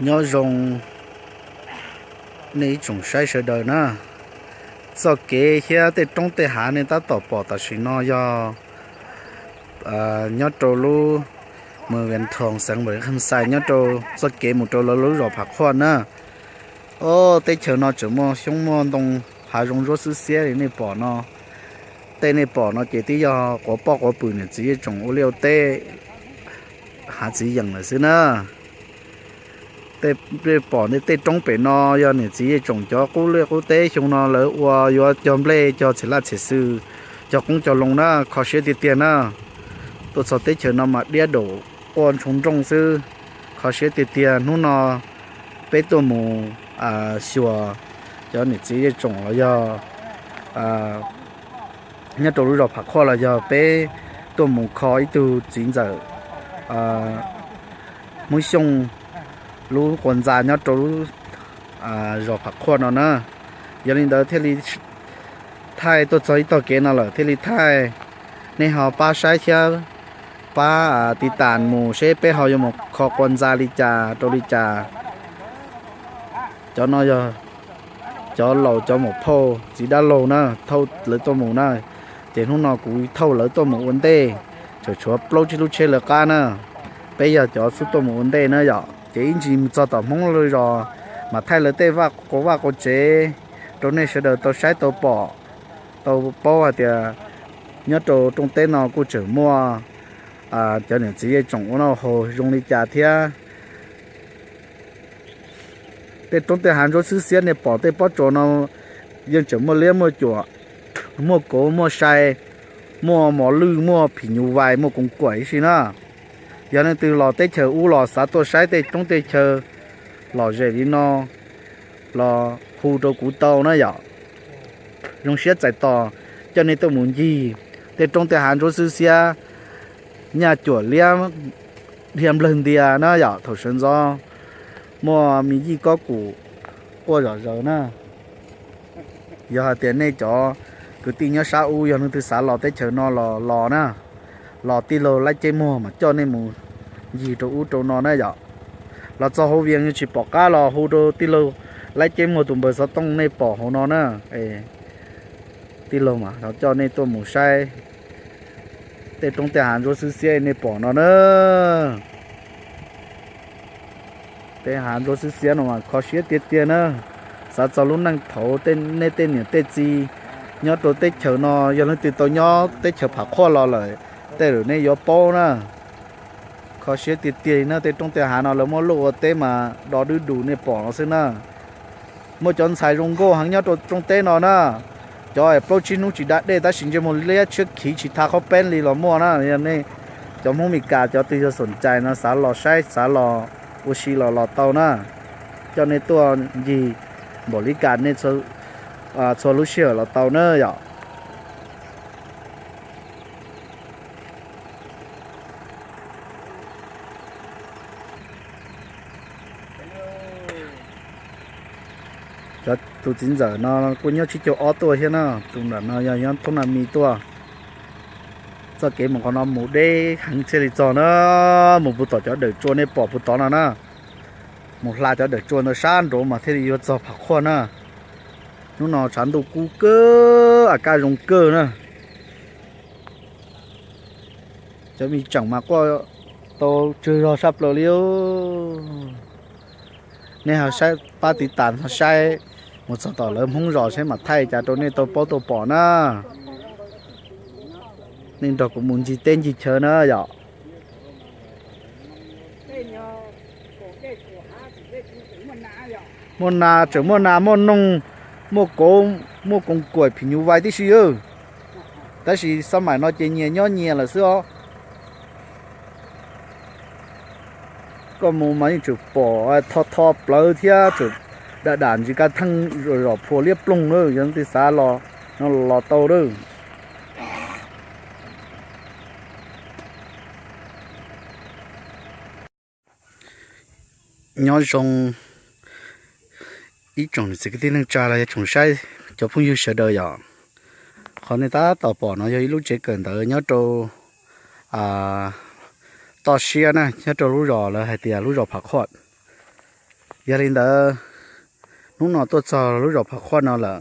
Nyob zoo nej ib tsoom saib sawv daws na. Txoj kev thiab tej roob tej hav nej tab tom pom tam sim no yog nyob rau lub Mws Vias Thoos xeev Npam Kham Xais, nyob rau txoj kev mus rau lawv lub zos Phav Khuaj na. Ob teb chaws no tseem muaj xyoob muaj ntoo, hav zoov ntsuab xwb xiab li nej pom no. Tej nej pom no ces twb yog quav poj quav pwm niam txiv yeej tsoom ua liaj ua teb hav txiv yeem lawm xwb na. Tej pom tej roob pem no yog niam txiv yeej tsoom cov qub liaj qub teb xyoo no lawv ua yuav cog nplej cog txhia laj txhia xwm, cog qoob cog loo na, kho siab tiag tiag na. Tuaj txog teb chaws no mas diab daum quaj ntshoo nrooj xwb, kho siab tiag tiag. Hnub no peb tuaj mus xyuas cov niam txiv yeej tsoom los yog nyob rau lub zos Phav Khuaj los yog peb tuaj mus kho ib tug txiv ntxawm Hmoob Xyooj lub quas ntxa nyob rau lub zos Phav Khuaj no na. Yog li ntawd thiaj li thaij tuaj txog ib tog kev no lawm thiaj li thaij. Nej ho pab saib thiab pab tiv tas mus seb peb ho yuav mus kho quas ntxa li cas rau li cas. Cov no yog cov laus cov muam phauj txiv dab laug na thauj lawv tuaj mus na. Ces hnub no kuv thauj lawv tuaj mus ua ntej, tseem tshuav plaub tsib lub tsheb lawv qab na. Peb yog cov xub tuaj mus ua ntej na yom, ces ib ntsis mus txog tom Hmoob lawv zos mas thaij lawv tej vaj quas vaj quas tsev rau nej sawv daws tau saib tau pom, tau paub hais tias nyob rau rooj teb no kuj tseem muaj cov niam txiv yeej tsoom ua noj haus zoo li cas thiab. Tej roob tej hav ntsuab xwb xiab nej pom tej pob tsuas no yeej tseem muaj liab muaj cuam, muaj kauv muaj sai, muaj mos lwj muaj phim nyuj vais muaj koos kuam ib si na. Yog leej twg los teb chaws ub los xav tuaj saib tej roob tej chaw lom zem li no los hu rau kuv tau na yom. Zoo siab txais tos coj nej tuaj mus ncig tej roob tej hav ntsuab xwb xiab, nyaj cuam liab dhia nplawg ntia na yom. Thaum sawv ntxov muaj me yij kob kum quaj zom zaws na. Yog hais tias nej cov kwv tij nyob sab ub yog leej twg xav los teb chaws no los los na, los tij laug Laib Ceb Muag mas coj nej mus ncig rau ub rau no na yom. Los txog hauv Vias tsis pom qab los hu rau tij laug Laib Ceb Muag tus npawg xov tooj nej pom hauv no na. Tij laug mas coj nej tuaj mus saib tej roob tej hav ntsuab xwb xiab nej pom no na. Tej hav ntsuab xwb xiab no mas kho siab tiag tiag na. Xav txog lub neej thaud nej tej niam tej txiv nyob rau teb chaws no, yog leej twg tau nyob teb chaws Phav Khuaj los lawm tej lawm nej yuav paub na. Kho siab tiag tiag li na, tej roob tej hav no lawv muab luj ua teb mas do dub dus nej pom no xwb na. Muaj cov ntxhais zoo nkauj heev nyob rau rooj teb no na. Cov plaub tsib hnub tsis da dej tab sis ntsej muag liab tshiab khiv tsis tha qhob peeb li los muaj na. Yog nej cov Hmoob Mes Kas cov twg yog xoom cais no xav los saib xav los ua si los los tau na. Coj nej tuaj ncig npaum li cas nej txhua lub sij hawm los tau na yom. Cov tus txiv ntxawm no kuj nyob tsib caug ob tuaj thiab na, tus nram no yog nyob thoob na mi tuaj. Txoj kev mus qhov no mus deb heev thiaj li txog na, mus puag tom cov dawm tsua nej pom puag tod no na. Mus hla cov dawm tsua ntawd sab nraud mas thiaj li yuav txog Phav Khuaj na. Hnub no tshav ntuj kub kawg, a kaj zoo kawg na. Cov me tseem mas quaj tau tsawg zog saj plaws li. Nej ho saib pab tiv tas ho saib mus txog tom lawv Hmoob zos saib mam thaij cas rau nej tau paub tau pom na. Nej nrog kuv mus ncig teb ncig chaw na yom. Muaj nas, tseem muaj nas muaj noog, muaj kauv, muaj koos kuam phim nyuj vais tib si. Tab sis xab maim no ces nyias nyob nyias lawm xwb os. Koj mus mas yeej tseem pom tho tho plawv thiab tseem dam dam ntsis kav theej zom phua liab ploog na, yog leej twg xav los no los tau lawm. Nyob zoo ib tsoom niam txiv kwv tij neej tsa los yog tsoom saib, cov phooj ywg sawv daws yom. Qhov nej tab tom pom no yog ib lub tsev kawm ntawv nyob rau toj siab na, nyob rau lub zos lawv hais tias lub zos Phav Khuaj. Yog li ntawd, hnub no tuaj txog lub zos Phav Qhuaj no lawm,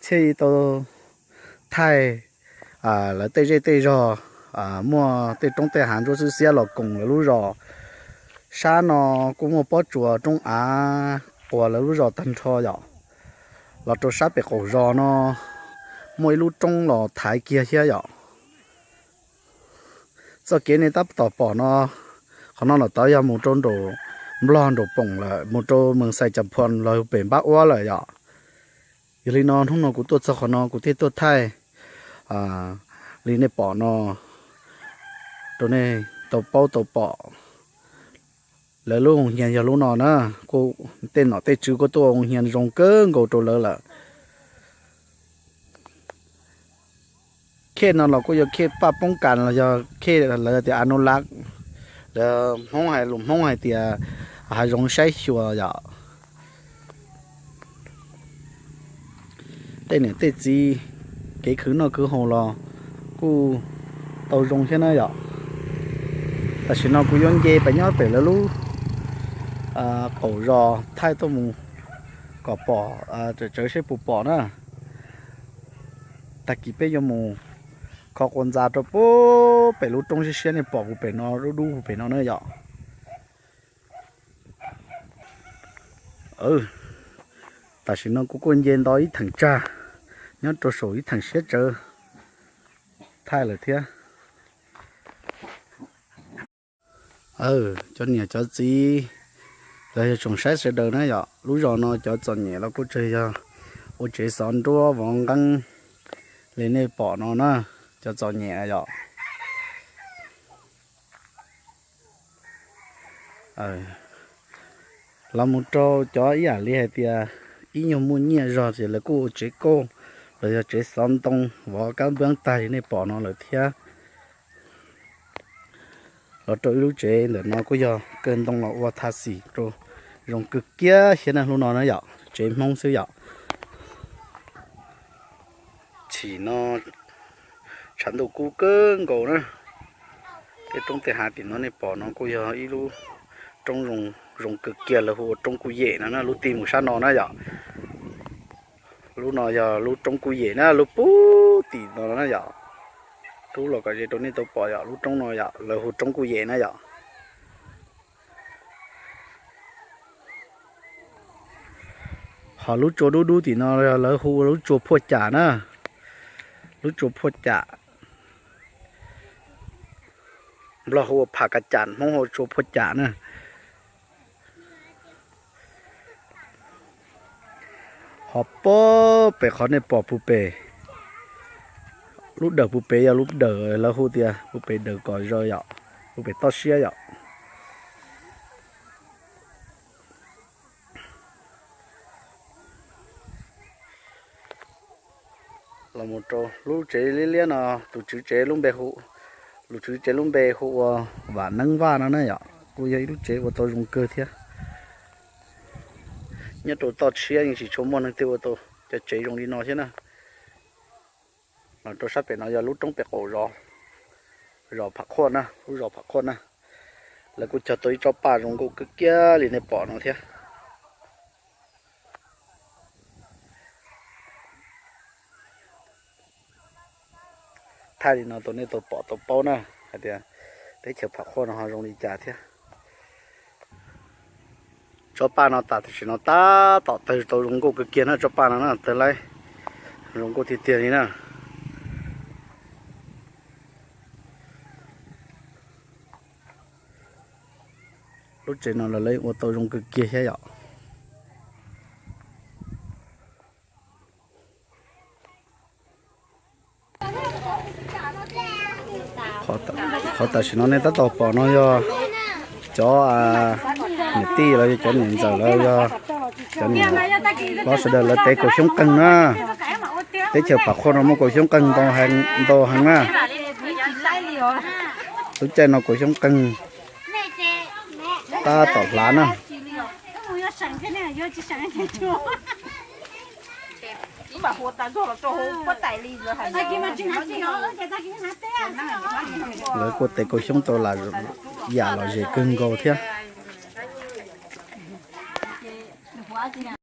thiaj li tau thaij lawv tej zej tej zog, muaj tej roob tej hav ntsuab xwb xiab los koom lawv lub zos. Sab no kuj muaj pob tsuas roob av quas lawv lub zos tag nrho yom. Los rau sab pem qaum zos no muaj ib lub roob los thaiv kiag thiab yom. Txoj kev nej tab tom pom no, qhov no los tod yog mus rau nraum Nplog nraum Poom lawm, mus rau Mees Xais Cas Phos los pem Npab Uab lawm yom. Yog li no hnub no kuv tuaj txog qhov no kuv thiaj tuaj thaij li nej pom no rau nej tau paub tau pom. Lawv lub hoos hias yog lub no na, kuj tej nom tej tswv kuj tuaj hoos hias zoo kawg nkaus rau lawv lawm. Khej no los kuj yog khej paj poob kas los yog khej lawv tias a nu laj, lawv Hmoob hais lus Hmoob hais tias hav zoov saib xyuas yom. Tej niam tej txiv kev khwv noj khwv haus los kuj tau zoo thiab na yom. Tam sim no kuv yuav nce pem nyob pem lawv lub qaum zos thaij tuaj mus kom pom, tsawv seb puas pom na. Tag kis peb yuav mus kho qua ntxa rau puag pem lub roob siab siab nej pom puag pem no, dub dub puag pem no na yom. Tam sim no kuv kuj nce nto ib theem tsag nyob rau saum ib theem siab tsawv thaij lawm thiab. Cov niam cov txiv los yog tsoom saib sawv daws na yom, lub zos no cov txom nyem los kuj tsuas yog ua tsev xov nruab vov nqeeb li nej pom no na, cov txom nyem yom. Los mus rau cov ib yam li hais tias ib nyuag muaj nyiaj zog ces lawv kuj ua tsev kauj los yog tsev xov ntoo vov kab npab tag li nej pom no lawm thiab. Los rau ib lub tsev ntawm no kuj yog kaw ntoo los ua tha xim rau zoo kawg kiag thiab na, lub no na yom, tsev Hmoob xwb yom. Chim no tshav ntuj kub kawg nkaus na. Tej roob tej hav tim no nej pom no kuj yog ib lub roob zoo kawg kiag, lawv hu ua roob Kuj Yem no na, lub ti mus sab no na yom. Lub no yog lub roob Kuj Yem na, lub puag tim no na yom. Rub los kom ze rau nej tau pom yom, lub roob no yom, lawv hu roob Kuj Yem na yom. Ho lub tsua dub dub tim no lawv hu ua lub tsua Phuaj Cam na. Lub tsua Phuaj Cam, Nplog hu ua Pham Ka Cam, Hmoob hu ua tsua Phuaj Cam na. Ho puag pem qhov nej pom puag pem, lub dawm puag pem yog lub dawm lawv hu tias puag pem dawm Kom Zaws yom, puag pem toj siab yom. Los mus rau lub tsev liab liab no, tus tswv tsev lub npe hu, lub tswv tsev lub npe hu ua Vam Neeb Vaj no na yom, kuj yog ib lub tsev ua tau zoo kawg thiab. Nyob rau toj siab yeej tsis tshua muaj neeg twg ua tau cov tsev zoo li no thiab na. Los rau sab pem no yog lub roob pem qaum zos, zos Pham Qhuaj na, lub zos Pham Qhuaj na. Lawv kuj cog tau ib tsob paj zoo nkauj kawg kiag li nej pom no thiab. Thaij li no rau nej tau pom tau paub na hais tias teb chaws Pham Qhuaj no ho zoo li cas thiab. Tsob paj no tam sim no tab tom tawg tau zoo nkauj kawg kiag na, tsob paj no na tawg laib zoo nkauj tiag tiag li na. Lub tsev no los lawv ua tau zoo kawg kiag thiab yom. Qhov tam sim no nej tab tom pom no yog cov niam tij los yog cov niam ntxawm los yog cov niam hlob sawv daws lawv tev kaum xyoob qeeg na. Teb chaws Pham Qhuaj no muaj kaum xyoob qeeg ntau heev na. Lub caij no kaum xyoob qeeg tab tom hlav na. Lawv kuj tev kaum xyoob tau lam yam lom zem kawg nkaus thiab. nws hu dab tsi na?